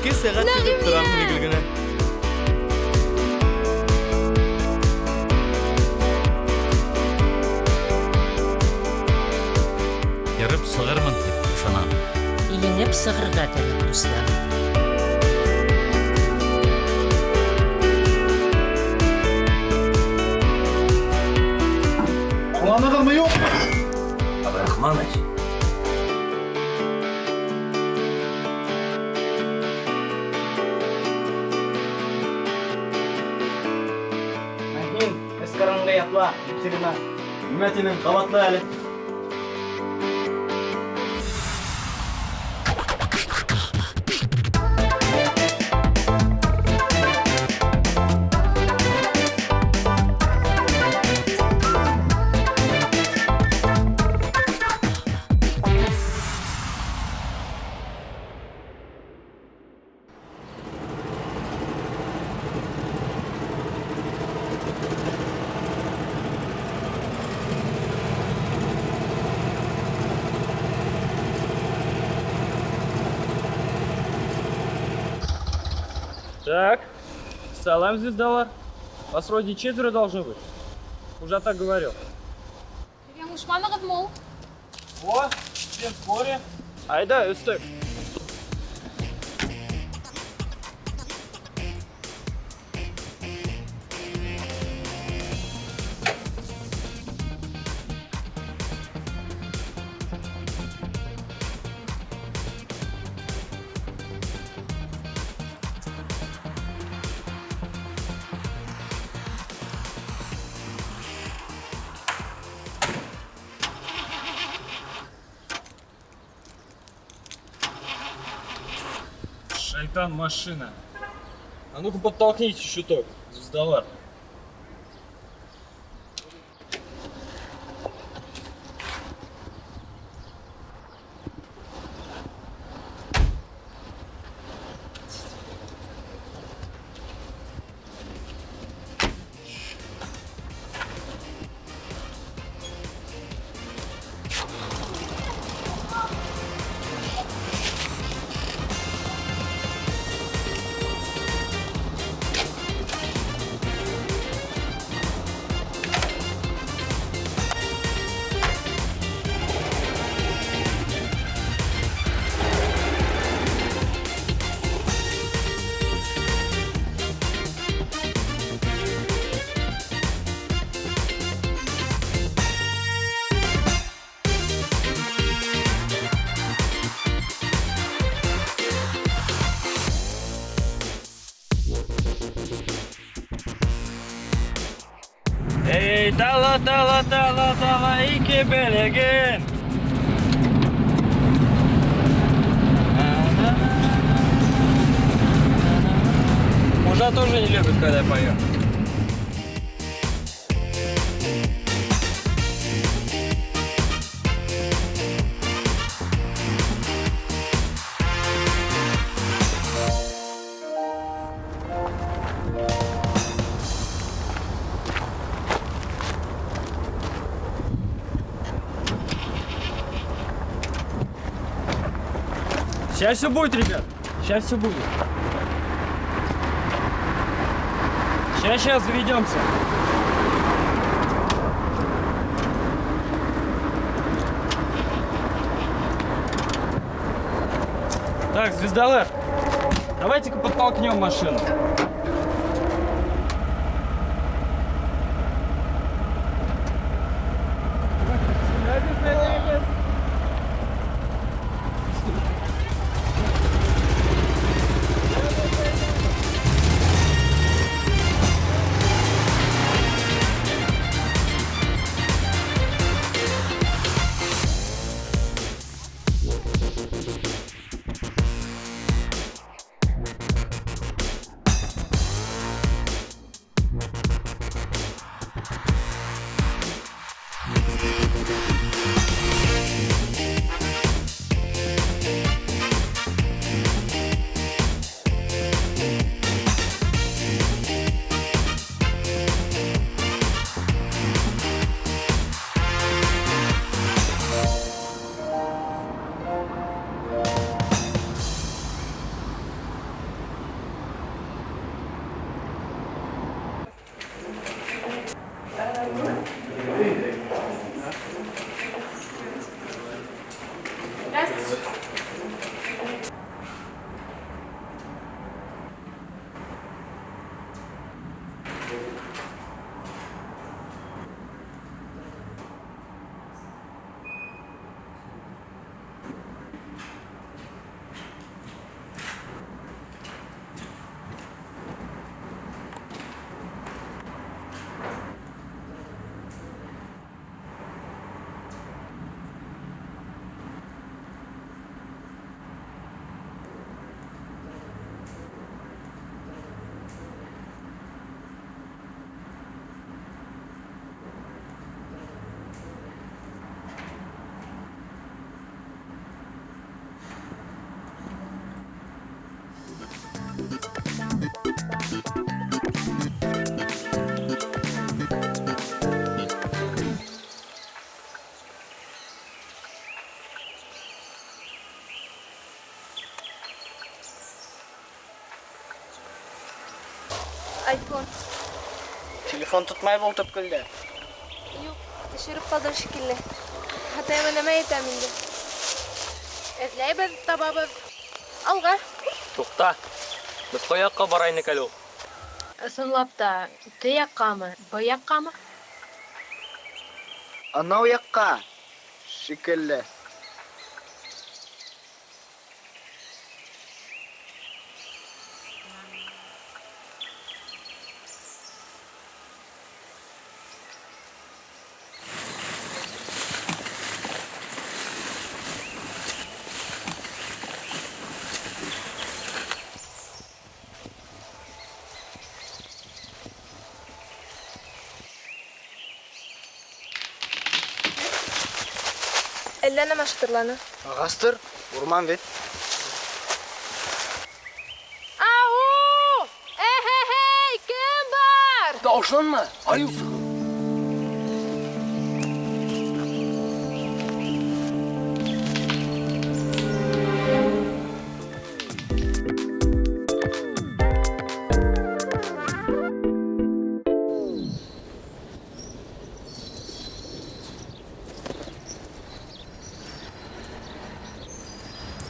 2 сәғәт көтөп торам һине, Гөлгенә. Ереп сығырмын тип ышанам. Еңеп сығырға кәрәк, Руслан. Аңланығыҙмы, юҡмы? Абрахманыч. Ә һин, өс ҡарынға ятла, Екатерина. Нимә тинең, ҡабатла әле. Так, салам, звездалар. Вас вроде четверо должно быть. Уже так говорил. Яңылышманығыҙмы ул? О, всем в сборе. Айда, өҫтөк. Шайтан машина. А ну-ка подтолкните чуток, звездалар. Эй, дала, дала, дала, дала, ике беләген. Мужа тоже не любит, когда я пою. Сейчас все будет, ребят. Сейчас все будет. Сейчас, сейчас заведемся. Так, звездалар, давайте-ка подтолкнем машину. Айфон. Телефон тотмай был төпкөлдә. Юҡ, төшөрөп ҡалдым шикелле. Атайыма нәмә әйтәм инде? Эҙләйбеҙ, табабыҙ. Алға. Туҡта. Беҙ ҡай яҡҡа бара инек әле ул? Ысынлап та, Т яҡҡамы, Б яҡҡамы? Анау яҡҡа шикелле. Әллә нәмә шытырланы. Ағастыр, урман бит. Ау! Эһе-һей, кем бар? Тауышланма, айыу сығыр.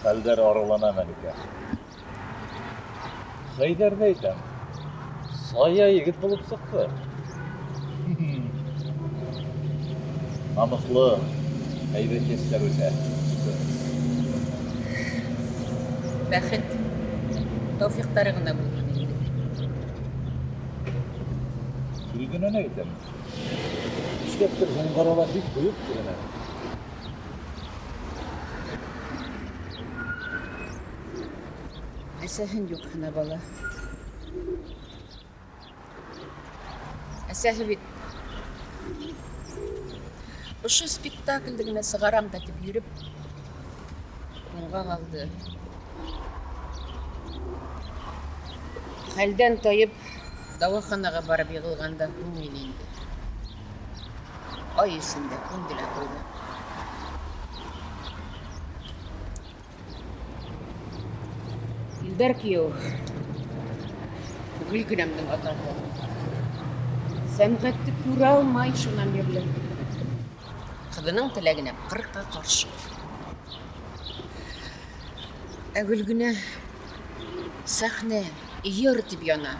Хәлдәр аралана, Мәликә. Хәйҙәрҙе әйтәм. Сая егет булып сыҡты. Намыҫлы, һәйбәт йәштәр үҫә. Бәхет, тәүфиҡтары ғына булһын инде. Гөлгенәне әйтәм. Нишләптер һуңғы арала бик бойоҡ күренә. Әсәһен юҡһына бала. Әсәһе бит ошо спектаклде генә сығарам да тип йөрөп һуңға ҡалды. Хәлдән тайып дауаханаға барып йығылғанда һуң ине инде. Ай эсендә күнде лә ҡуйҙы. Илдар кейәү, Гөлгенәмдең атаһы. Сәнғәтте күрә алмай шунан бирле. Ҡыҙының теләгенә ҡырҡа ҡаршы. Ә Гөлгенә сәхнә, йыр тип яна.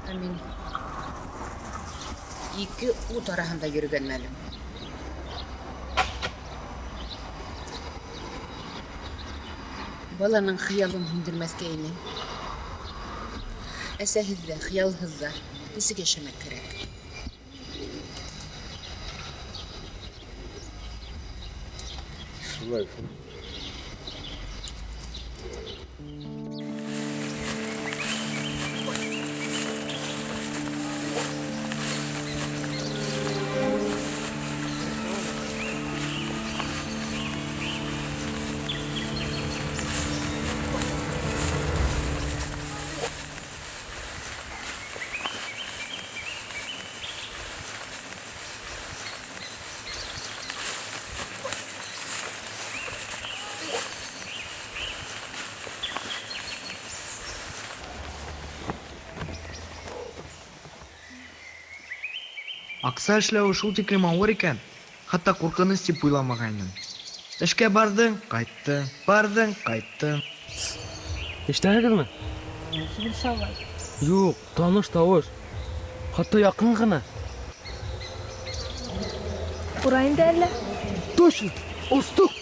Ә мин ике ут араһында йөрөгән мәлем. Баланың хыялын һүндермәҫкә ине. Әсәһеҙ ҙә, хыялһыҙ ҙа нисек йәшәмәк кәрәк? Шулай шул. Аҡса эшләүе шул тиклем ауыр икән, хатта ҡурҡыныс тип уйламағайным. Эшкә барҙың, ҡайттың, барҙың, ҡайттың. Ишетәһегеҙме? Юҡ, таныш тауыш. Хатта яҡын ғына. Ҡурайын да әллә? Точно! Остоҡ!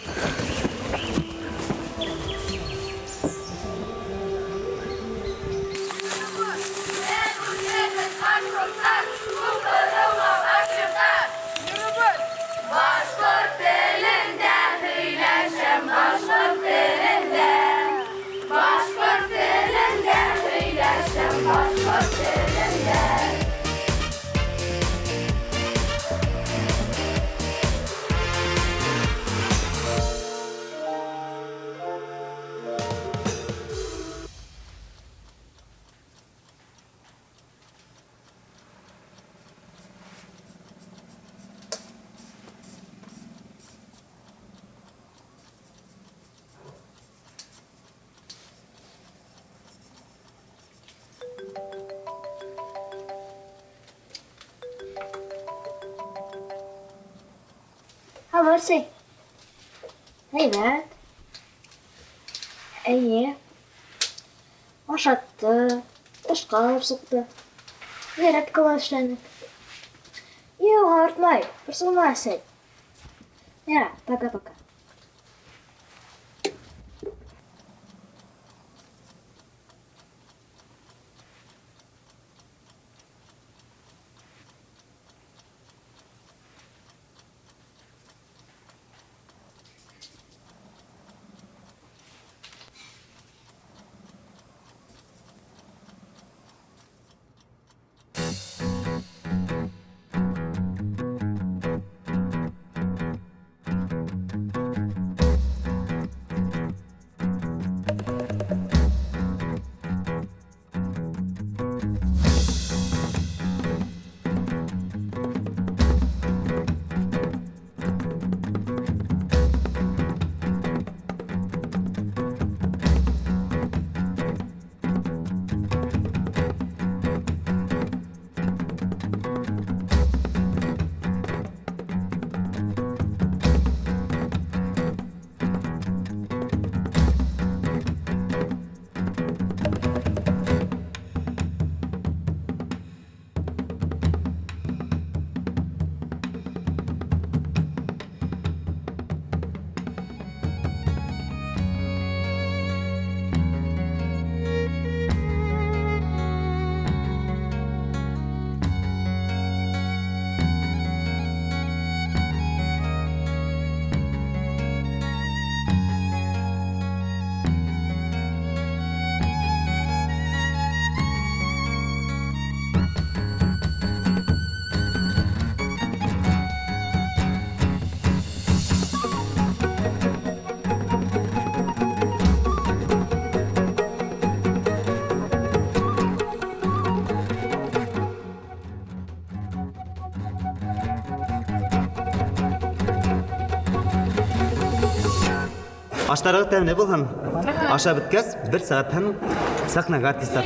Алло, әсәй. Әйбәт. Әйе. Ашатты, тышка алып чыкты. Зарядка ла эшләнек. Юк, авыртмай, борчылма, әсәй. Я, пока-пока. Аштарығыҙ тәмле булһын. Ашап бөткәс, бер сәғәттән сәхнәгә артистар.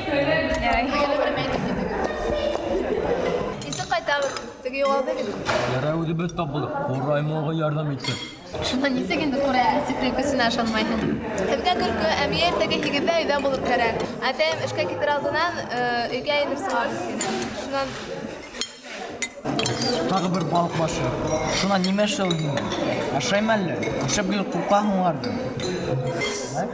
Нисек ҡайтабыҙ? Теге юғалды бит. Ярай үҙебеҙ табылдыҡ. Ҡурай малға ярҙам итте. Шунан нисек инде ҡурай сихри көсөнә ышанмайһың? Һеҙгә көлкө, ә миңә иртәгә 8-ҙә өйҙә булыр кәрәк. Атайым эшкә китер алдынан өйгә инеп сығабыҙ тине. Шунан Тағы бер балыҡ башы. Шунан нимә эшләү инде? Ашайым әллә? Ашап гел ҡурҡаһың уларҙы.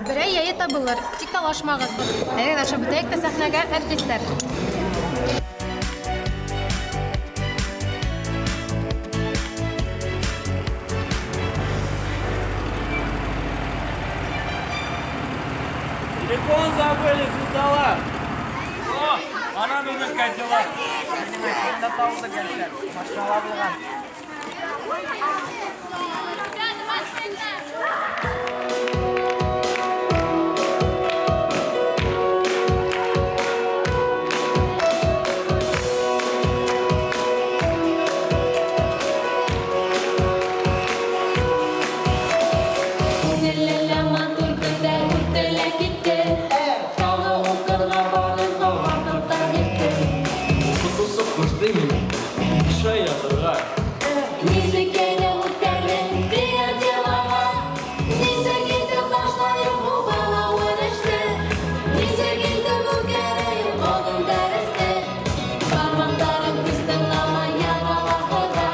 Берәй яйы табылыр, тик талашмағыҙ. Әйҙәгеҙ ашап бөтәйек тә сәхнәгә артистар. Телефон забыли, звездала! О, ана беҙҙең козела! Машинала булған. Күңелле матур көндәр үтте лә китте. Тағы уҡырға барырға ваҡыт та етте. Уҡытыусы ҡушты миңә инша яҙырға. Нисек кенә үткәрҙең тигән темаға. Нисек итеп башлайым ул балауын эште. Нисек итеп үткәрәйем оҙон дәресте. Бармаҡтарым һис тыңламай ярала һыҙа.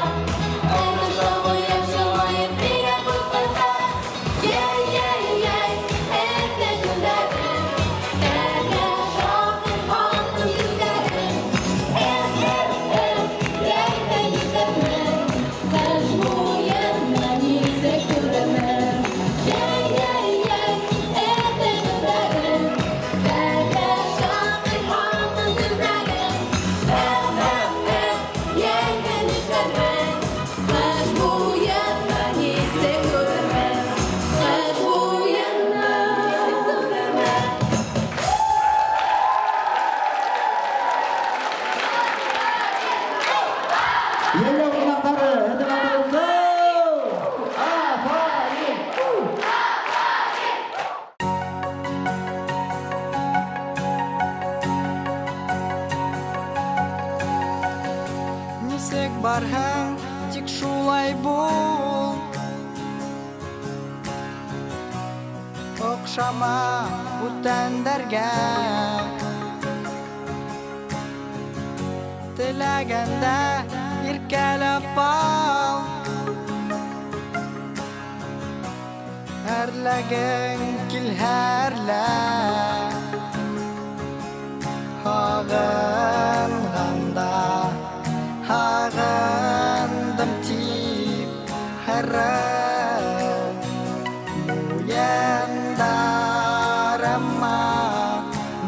Ә тышта ҡояш йылмайып бирә ҡурҡыта. Йәй, йәй, йәй, эртә көндәрем. Тәгәр алтын, алтын көндәрем. Эх, эх, эх, йәйҙе етермен. Ҡыш буйына нисек күрермен. Йәй, йәй, йәй, эртә көндәрем. Тәгәр алтын, алтын көндәрем. Эх, эх, эх, йәйҙе етермен. Ҡыш буйына нисек күрермен. Ҡыш буйына нисек күрермен. Йәйләү ҡунаҡтары, һеҙҙең алдығыҙҙа! Афарин! Нисек барһаң, тик шулай бул. Оҡшама бүтәндәргә. Теләгәндә иркәләп ал. Әрләгең килһә әрлә. Һағынғанда һағындым тип һырып Муйындарыма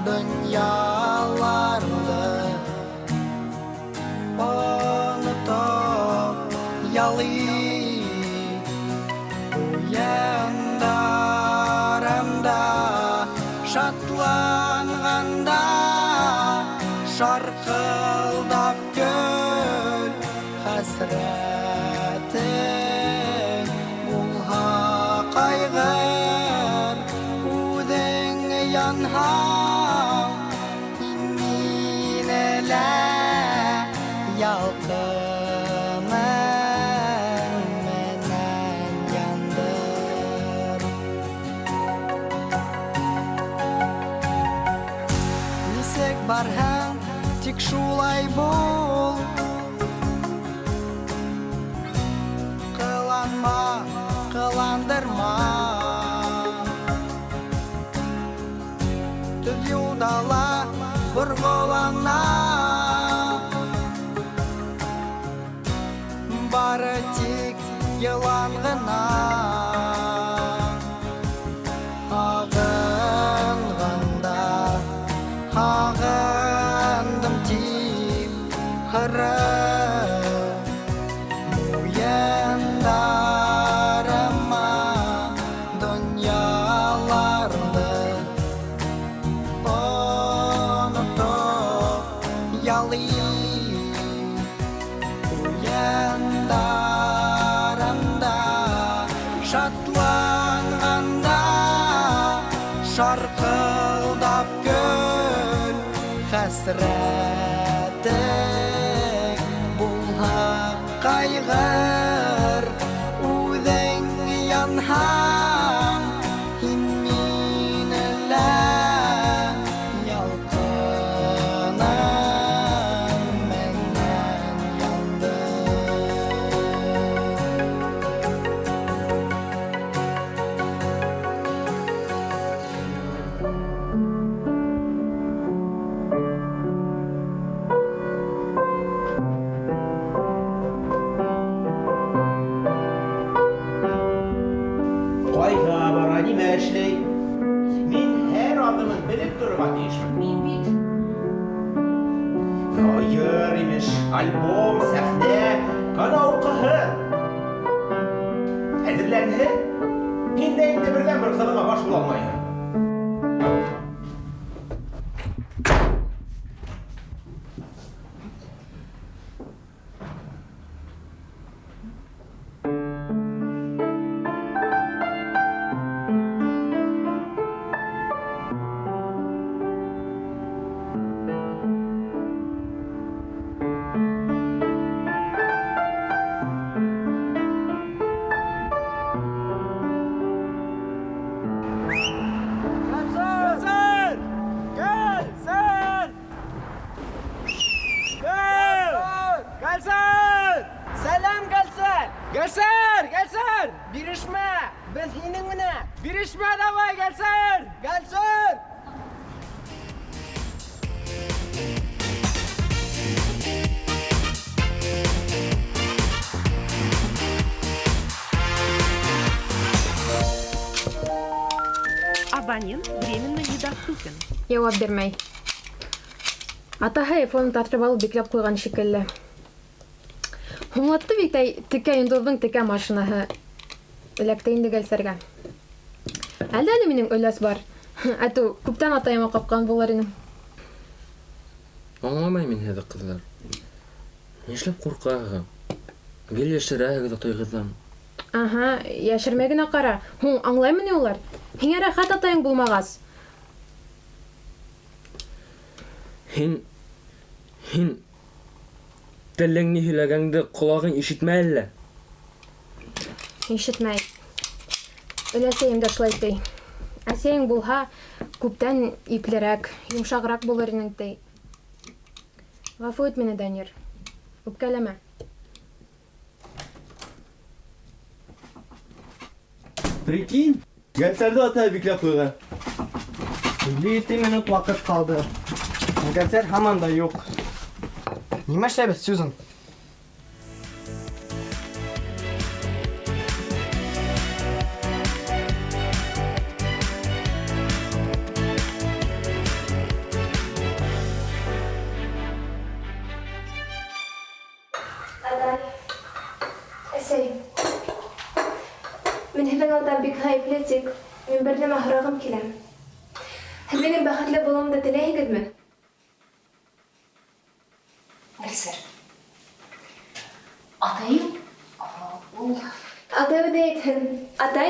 донъяларҙы онотоп ял ит. Уйындарымда шатланғанда шарҡылдап көл. Хәсрәтең булһа ҡайғыр, үҙең янһаң, һин мине лә ялҡының менән яндыр. Нисек барһаң, тик шулай бул. Ҡыланма, ҡыландырма. Төҙ юлда ла борғолана. Бары тик йылан ғына. Һағынғанда һағындым тип һырып Муйындарыма донъяларҙы онотоп ял ит. Уйындарымда шатланғанда шарҡылдап көл. Хәсрәтең булһа ҡайғыр, үҙең янһаң, һин мине лә ялҡының менән яндыр. Ҡайҙа бара, нимә эшләй? Мин һәр аҙымын белеп торорға тейешмен. Мин бит. Хәйер, имеш, альбом, сәхнә, ҡана уҡыһын. Әҙерләнһен. Һин дә инде берҙән-бер ҡыҙыңа баш була алмайһың. Сәләм, Гөлсәр! Гөлсәр! Гөлсәр! Бирешмә! Беҙ һинең менән! Бирешмә давай, Гөлсәр! Гөлсәр! Абонент временно недоступен. Яуап бирмәй. Атаһы айфонын тартып алып бикләп ҡуйған шикелле. Һуңлатты бит әй текә йондоҙҙоң текә машинаһы. Эләкте инде Гөлсәргә. Әлдә әле минең өләс бар. Әтү, күптән атайыма ҡапҡан булыр инем. Аңламайым мин һеҙҙе, ҡыҙҙар. Нишләп ҡурҡаһығыҙ? Гел йәшерәһегеҙ атайығыҙҙан. Аһа, йәшермәй генә ҡара. Һуң, аңлаймы ни улар? Һиңә рәхәт атайың булмағас. Һин телең ни һөйләгәнде ҡолағың ишетмәй әллә? Ишетмәй. Өләсәйем дә шулай ти. Әсәйең булһа, күптән иплерәк, йомшағыраҡ булыр инең ти. Ғәфү ит мине, Данир. Үпкәләмә. Прикинь, Гәлсәрҙе атай бикләп ҡуйған. 57 минут ваҡыт ҡалды. Гәлсәр һаман да юҡ. Нимә эшләйбеҙ, Сьюзан? Атай, әсәй, мин һеҙҙең алда бик ғәйепле, тик мин бер нәмә һорағым килә. Һеҙ минең бәхетле булыуымды теләйһегеҙме? Гөлсәр. Атайым, ул... Атай үҙе әйтһен. Атай?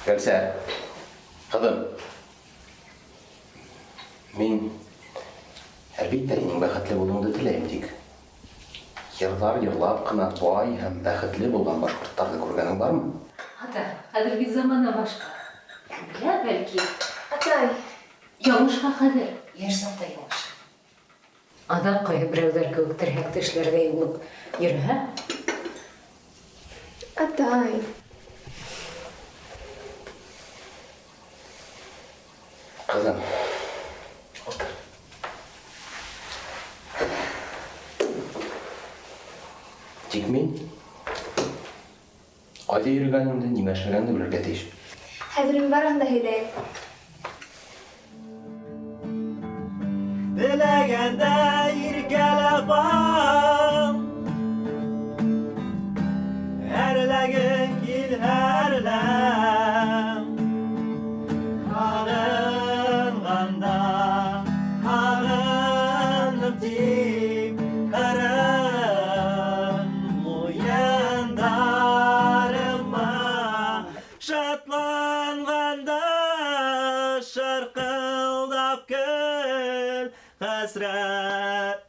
Гөлсәр, ҡыҙым, мин әлбиттә һинең бәхетле булыуыңды теләйем, тик йырҙар йырлап ҡына бай һәм бәхетле булған башҡорттарҙы күргәнең бармы? Ата, хәҙерге замана башҡа. Кем белә, бәлки. Атай. Яңышҡа хәҙер, йәш саҡта яңыш. Ата ҡайһы берәүҙәр кеүек терһәк тешләрҙәй булып йөрөһә. Атай. Ҡыҙым, ултыр. Тик мин ҡайҙа йөрөгәнеңде, нимә эшләгәнеңде белергә тейеш. Хәҙер мин барыһын да һөйләйем. Теләгәндә иркәләп ал, әрләгең килһә әрлә. Һағынғанда һағындым тип ҡырын муйындарыма, шатланғанда шарҡылдап көл, хәсрәт